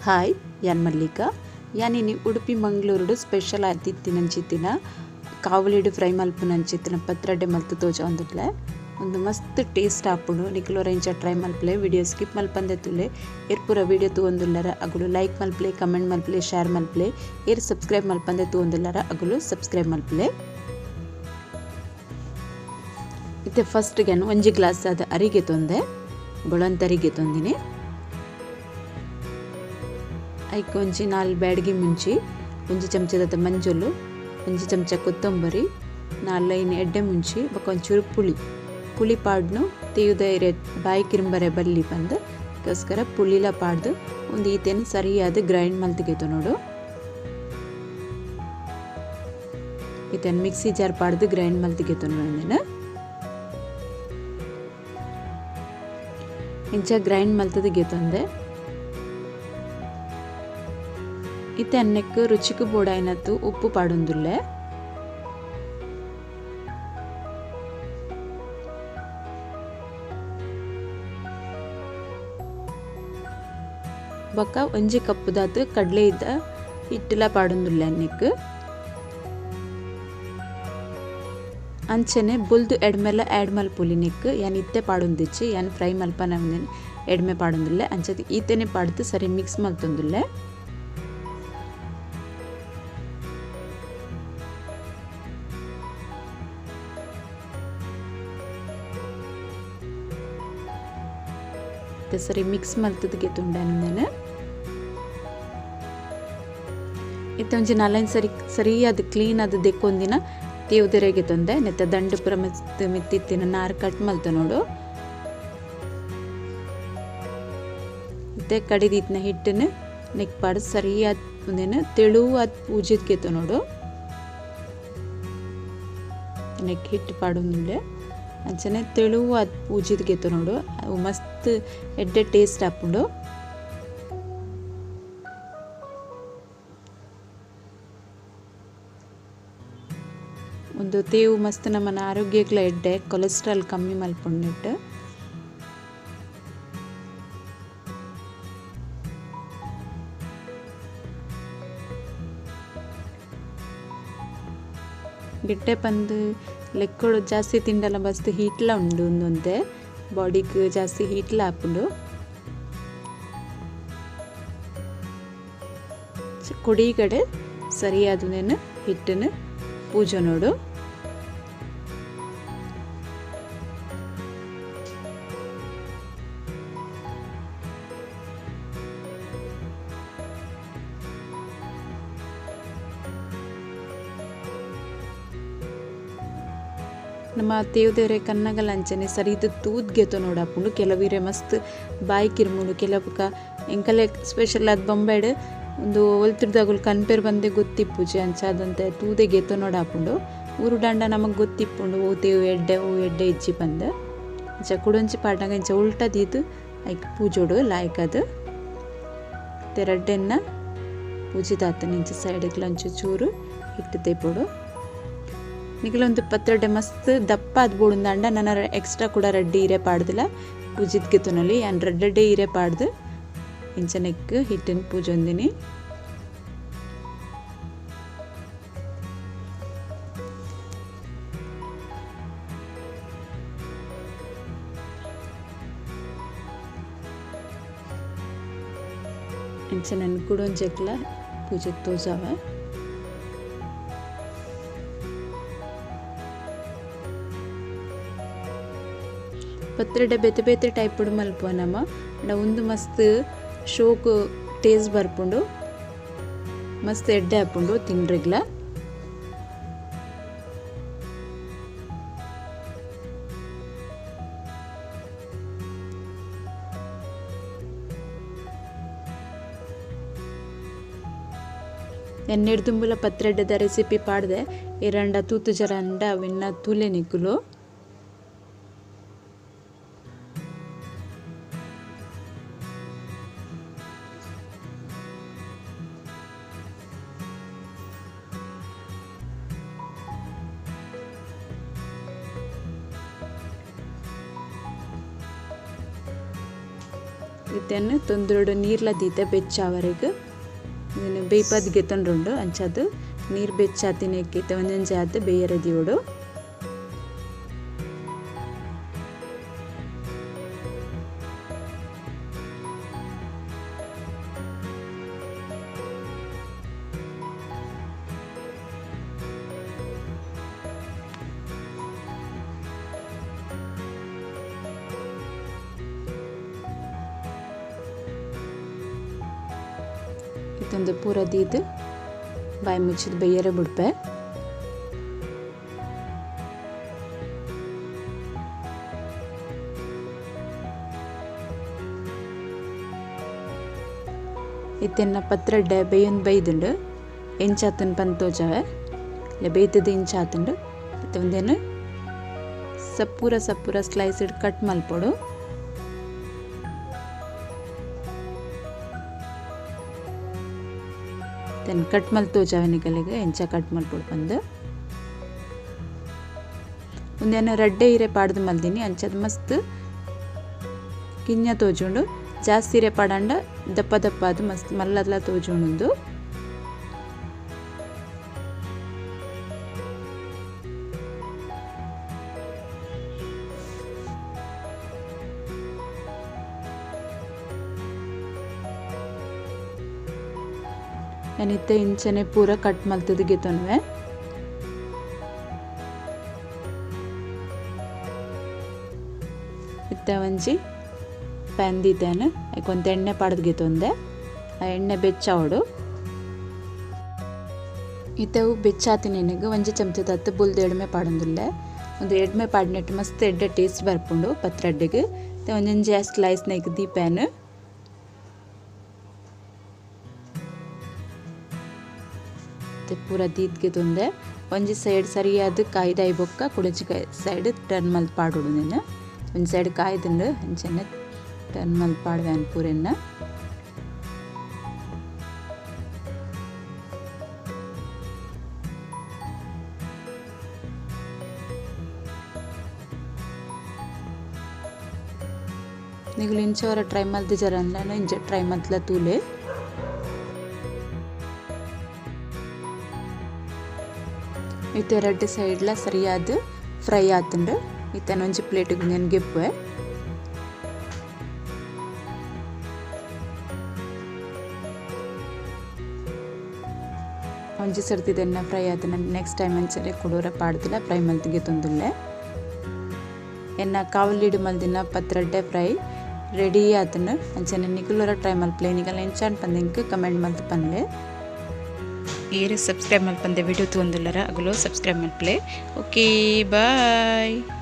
Hi, ಯಾನ್ ಮಲ್ಲಿಕಾ. ಯಾನಿನಿ ಉಡುಪಿ ಮಂಗಳೂರುಡು ಸ್ಪೆಷಲ್ ಆದಿತ್ತಿನಂಚಿತ್ತಿನ ಕಾವಲಿಡು ಫ್ರೈ ಮಲ್ಪುನಂಚಿತ್ತಿನ ಪತ್ರಡ್ಡೆ ಮಲ್ತು ತೋಜೊಂದುಲ್ಲೆ. ಒಂದು ಮಸ್ತ್ ಟೇಸ್ಟ್ ಆಪುಂಡು. ನಿಕುಲು ಇಂಚ ಟ್ರೈ ಮಲ್ಪಲೆ, ವಿಡಿಯೋ ಸ್ಕಿಪ್ ಮಲ್ಪಂದೆ ತೂಲೆ. ಏರ್ ಪೂರ ವಿಡಿಯೋ ತೂವೊಂದುಲ್ಲರ ಅಗುಲು ಲೈಕ್ ಮಲ್ಪಲೆ, ಕಮೆಂಟ್ ಮಲ್ಪಲೆ, ಶೇರ್ ಮಲ್ಪಲೆ. ಏರ್ ಸಬ್ಸ್ಕ್ರೈಬ್ ಮಲ್ಪಂದೆ ತೂವೊಂದುಲ್ಲರ ಅಗುಲು ಸಬ್ಸ್ಕ್ರೈಬ್ ಮಲ್ಪಲೆ. ಇತ್ತೆ ಫಸ್ಟ್ ಗೆ ಒಂಜಿ ಗ್ಲಾಸ್ ಆದ ಅರಿಗೆ ತೊಂದೆ, ಬೊಳಂತ ಅರಿಗೆ ತೊಂದಿನಿ. ಐಕ್ ಒಂಜಿ 4 ಬ್ಯಾಡಗಿ ಮುಂಚಿ, ಒಂಜಿ ಚಮಚದ ಮಂಜೊಲು, ಒಂಜಿ ಚಮಚ ಕೊತ್ತಂಬರಿ, 4 ಐನ್ ಎಡ್ಡೆ ಮುಂಚಿ, ಬೊಕ ಒಂಚೂರು ಪುಳಿ. ಪುಳಿ ಪಾಡ್ನು ತೇಯುದ ಇರೆ ಬಾಯಿ ಕಿರುಂಬರೆ ಬಲ್ಲಿ ಬಂದು ಅದಕ್ಕೋಸ್ಕರ ಪುಳಿಲ ಪಾಡ್ದು ಒಂದು ಈತೇನು ಸರಿಯಾದ ಗ್ರೈಂಡ್ ಮಲ್ತಿಗೆತು ನೋಡು. ಈತೇನು ಮಿಕ್ಸಿ ಜಾರ್ ಪಾಡ್ದು ಗ್ರೈಂಡ್ ಮಲ್ತಿಗೆತು ನೋಡು. ಇಂಚ ಗ್ರೈಂಡ್ ಮಲ್ತದ ಗೆತೊಂದೆ. ಇತ್ತೆ ಅನ್ನಕ್ಕೆ ರುಚಿக்கு ಬೋಡಾಯಿನತ್ತು ಉಪ್ಪು ಪಾಡೊಂದುಲ್ಲೆ. ಬೊಕ್ಕ ಒಂಜಿ ಕಪ್ಪುದಾತು ಕಡಲೆ ಇದ್ದ ಹಿಟ್ಟುಲ ಪಾಡೊಂದುಲ್ಲೆ ಅನ್ನಕ್ಕೆ. ಅಂಚನೆ ಬೊಲ್ದು ಎಡ್ಮೆಲ ಆ್ಯಡ್ ಮಲ್ಪೊಲಿ ನೆಕ್. ಯಾನ್ ಇತ್ತೆ ಪಾಡೊಂದಿಚ್ಚಿ, ಯಾನ್ ಫ್ರೈ ಮಲ್ಪನ ಎಡ್ಮೆ ಪಾಡೊಂದುಲ್ಲೆ. ಅಂಚದ ಈತೆನೆ ಪಾಡ್ದು ಸರಿ ಮಿಕ್ಸ್ ಮಲ್ತೊಂದುಲ್ಲೆ. ಸರಿ ಮಿಕ್ಸ್ ಮಲ್ತದ ಗೆತುಂಡೆ. ಇತ್ತೆ ಒಂಜಿ 4 ಸರಿ ಸರಿಯಾದ ಕ್ಲೀನ್ ಆದ ದೆಕ್ಕೊಂದಿನ ತೇವುದೆರೆಗೆ ತೊಂದೆ. ನೆತ್ತ ದಂಡು ಪುರ ಮಿತ್ತು ಮಿತ್ತಿತ್ತಿನ ನಾರು ಕಟ್ ಮಲ್ತ ನೋಡು. ಇತ್ತೆ ಕಡಿದಿತ್ತಿನ ಹಿಟ್ಟನ್ನು ನೆಕ್ ಪಾಡು ಸರಿಯಾದ ಒಂದೇನು ತೆಳುವಾದ ಪೂಜಿದ್ಗೆ ನೋಡು. ನೆಕ್ ಹಿಟ್ಟು ಪಾಡೊಂದುಲ್ಲೆ. ಅಂಚನೆ ತೆಳುವಾದ ಪೂಜಿದ್ಗೆ ನೋಡು, ಅವು ಮಸ್ತ್ ಎಡ್ಡೆ ಟೇಸ್ಟ್ ಆಪುಂಡು. ಒಂದು ತೇವು ಮಸ್ತ್ ನಮ್ಮನ ಆರೋಗ್ಯಕ್ಲ ಎಡ್ಡೆ, ಕೊಲೆಸ್ಟ್ರಾಲ್ ಕಮ್ಮಿ ಮಲ್ಪುಂಡು. ಗಿಡ್ಡೆ ಪಂದು ಲೆಕ್ಕೊಡು ಜಾಸ್ತಿ ತಿಂಡಲ ಮಸ್ತ್ ಹೀಟ್ಲ ಉಂಡು ಒಂದೊಂತೆ ಬಾಡಿಗೆ ಜಾಸ್ತಿ ಹೀಟ್ಲ ಆಪುಂಡು. ಕೊಡಿಗಡೆ ಸರಿಯಾದನೇನು ಹಿಟ್ಟನ್ನು ಪೂಜೆ ನೋಡು. ನಮ್ಮ ತೇವುದೇವ್ರೆ ಕನ್ನಗಲ ಅಂಚನೆ ಸರಿದು ತೂದ್ಗೆತೊ ನೋಡಾಪುಂಡು. ಕೆಲವಿರೆ ಮಸ್ತ್ ಬಾಯಿ ಕಿರ್ಮುಂಡು, ಕೆಲವು ಎಂಕಲೆ ಸ್ಪೆಷಲ್ ಆದ ಬೊಂಬೆಡ್ ಒಂದು ಒಲ್ತಿರ್ದಾಗುಲು ಕನ್ಪೇರ್ ಬಂದೆ ಗೊತ್ತಿಪ್ಪುಜಿ ಅಂಚಾದಂತೆ ತೂದೆ ಗೆತೊ ನೋಡಾಪುಂಡು. ಊರು ದಾಂಡ ನಮಗೆ ಗೊತ್ತಿಪ್ಪುಂಡು ಓ ತೇವು ಎಡ್ಡೆ ಓ ಎಡ್ಡೆ ಇಜ್ಜಿ ಬಂದು. ಅಂಚ ಕುಡೊಂಚಿ ಪಾಡ್ನಾಗ ಇಂಚ ಉಲ್ಟಾ ದೀದು ಐಕ್ ಪೂಜೋಡು ಲಾಯ್ಕ್ ಅದು ತೆರಡ್ಡೆನ್ನ ಪೂಜಿದಾತನ ಇಂಚ ಸೈಡ್ಗೆ ಲಂಚು ಚೂರು ಹಿಟ್ಟು ತೇಪೋಡು. ನಿಗಲೊಂದು ಪತ್ರೊಡೆ ಮಸ್ತ್ ದಪ್ಪ ಅದು ಬೋಡುಂದಾಂಡ ನನ್ನ ಎಕ್ಸ್ಟ್ರಾ ಕೂಡ ರಡ್ಡಿ ಹೀರೆ ಪಾಡ್ದಿಲ್ಲ ಪೂಜಿದ್ಗೆ ತುನಲಿ. ಯಾನ್ ರಡ್ಡಡ್ಡೆ ಹೀರೆ ಪಾಡ್ದು ಇಂಚ ನೆಕ್ ಹಿಟ್ಟಿನ ಪೂಜೊಂದಿನಿ. ಇಂಚ ನನ್ ಕುಡೊಂಜೆಕ್ಲ ಪೂಜೆ ತೋಜಾವ. ಪತ್ರೊಡೆ ಬೇತೆ ಬೇತೆ ಟೈಪ್ ಮಲ್ಪುವ ನಮ. ಅಂಡ ಒಂದು ಮಸ್ತ್ ಶೋಕ್ ಟೇಸ್ಟ್ ಬರ್ಪುಂಡು, ಮಸ್ತ್ ಎಡ್ಡೆ ಆಪುಂಡು ತಿಂಡ್ರಿಗ್ಲ. ಎಣ್ಣೆಡ್ ದುಂಬುಲ ಪತ್ರೊಡೆದ ರೆಸಿಪಿ ಪಾಡ್ದೆ ಎರಂಡ ತೂತು ಜರಂಡ ಅವಿನ್ನ ತೂಲೆ ನಿಕುಲು. ಇತ್ತೆನ್ ತೊಂದರಡು ನೀರ್ಲ ದೀತೆ ಬೆಚ್ಚಾವರೆಗ್ ಬೇಯ್ಪದ್ ಗೆತೊಂಡುಂಡು ಅಂಚಾದ್ ನೀರ್ ಬೆಚ್ಚಾತಿನೆಕ್ ಇತ್ತೆ ಒಂಜೊಂಜಿ ಆದ್ ಬೇಯರೆ ದೀವೊಡು. ಇತ್ತೊಂದು ಪೂರ ದೀದ್ ಬಾಯಿ ಮುಚ್ಚಿದ ಬೇಯರೆ ಬುಡ್ಪೆ. ಇತ್ತೆನ್ನ ಪತ್ರಡ್ಡೆ ಬೇಯೊಂದು ಬೈದುಂಡು ಎಂಚಾತನ್ ಪಂದ್ ತೋಜಾವೆ ಇಲ್ಲ ಬೇಯ್ತದ ಇಂಚಾತುಂಡು. ಇತ್ತೆ ಒಂದೇನು ಸಪೂರ ಸಪೂರ ಸ್ಲೈಸ್ಡ್ ಕಟ್ ಮಲ್ಪೊಡು. ಕಟ್ ಮಲ್ತ್ ತೋಜಾವೆ ನಿಕಲೆಗ್ ಎಂಚ ಕಟ್ ಮಲ್ಪೊಡು ಪಂದ್. ಉಂದೆನ್ ರಡ್ಡೆ ಇರೆ ಪಾಡ್ದ್ ಮಲ್ದಿನಿ ಅಂಚದ ಮಸ್ತ್ ಕಿನ್ಯ ತೋಜುಂಡು. ಜಾಸ್ತಿ ಇರೆ ಪಾಡಂಡ ದಪ್ಪ ದಪ್ಪ ಆದ್ ಮಸ್ತ್ ಮಲ್ಲದ್ಲ ತೋಜುಂಡು. ಇತ್ತೆ ಇಂಚನೆ ಪೂರ ಕಟ್ ಮಲ್ತದ ಗೆತೊನುವೆ. ಇತ್ತೆ ಒಂಜಿ ಪ್ಯಾನ್ ದೀತೇನೆ ಐಕ್ ಒಂತೆ ಎಣ್ಣೆ ಪಾಡ್ದ್ ಗೆತೊಂದೆ. ಆ ಎಣ್ಣೆ ಬೆಚ್ಚಾವೊಡು. ಇತ್ತೆ ಅವು ಬೆಚ್ಚಾತಿನೆಗ್ ಒಂಜಿ ಚಮಚದತ್ತು ಬೊಲ್ದು ಎಡ್ಮೆ ಪಾಡೊಂದುಲ್ಲೆ. ಒಂದು ಎಡ್ಮೆ ಪಾಡ್ನೆಟ್ ಮಸ್ತ್ ಎಡ್ಡೆ ಟೇಸ್ಟ್ ಬರ್ಪುಂಡು ಪತ್ರಡ್ಡೆಗ್. ಇತ್ತೆ ಒಂಜೊಂಜಿ ಸ್ಲೈಸ್ ನೈಕ್ ದೀಪೇನು. ಪೂರ ದೀದ್ಗೆ ತೊಂದೆ ಒಂಜಿ ಸೈಡ್ ಸರಿಯಾದ ಕಾಯ್ದಾಯಿ ಬೊಕ್ಕ ಕುಡೊಂಜಿ ಸೈಡ್ ಟರ್ನ್ ಮಲ್ತ್ ಪಾಡೊಡು. ನೆನ್ ಒಂಜಿ ಸೈಡ್ ಕಾಯ್ದುಂಡು ಅಂಚನೆ ಟರ್ನ್ ಮಲ್ತ್ ಪಾಡ್ವೆನ್ ಪೂರೆನ್ನ. ನಿಗುಲು ಇಂಚವರ ಟ್ರೈ ಮಲ್ತಿಜರಂಡ ಇಂಚ ಟ್ರೈ ಮಲ್ತ್ಲ ತೂಲೆ. ಇತ್ತೆ ರಡ್ಡ್ ಸೈಡ್ಲ ಸರಿಯಾದ ಫ್ರೈ ಆತುಂಡು. ಇತ್ತೆ ಒಂಜಿ ಪ್ಲೇಟ್ಗ್ ಉಂದೆನ್ ಗೆಪ್ಪುವೆ. ಒಂಜಿ ಸರ್ತಿ ದೆನ್ನ ಫ್ರೈ ಆತನ ನೆಕ್ಸ್ಟ್ ಟೈಮ್ ಅಂಚನೆ ಕುಡೋರ ಪಾಡ್ದಿಲ್ಲ ಫ್ರೈ ಮಲ್ತ್ ಗೆತೊಂದುಲ್ಲೆ. ಎನ್ನ ಕಾವಲಿಡ್ ಮಲ್ದಿನ ಪತ್ರಡ್ಡೆ ಫ್ರೈ ರೆಡಿ ಆತುಂಡು. ಅಂಚನೆ ನಿಕುಲೊರ ಟ್ರೈ ಮಲ್ಪುಲೆ. ನಿಕಲ್ನ ಎಂಚಾಂಡ್ ಪಂದ್ ಎಂಕ್ ಕಮೆಂಟ್ ಮಲ್ತ್ ಪನ್ಲೆ. ಏರು ಸಬ್ಸ್ಕ್ರೈಬ್ ಮಲ್ಪಂದೆ ವಿಡಿಯೋ ತೂವೊಂದುಲ್ಲೆರ ಅಗುಲು ಸಬ್ಸ್ಕ್ರೈಬ್ ಮಲ್ಪುಲೆ. Okay bye.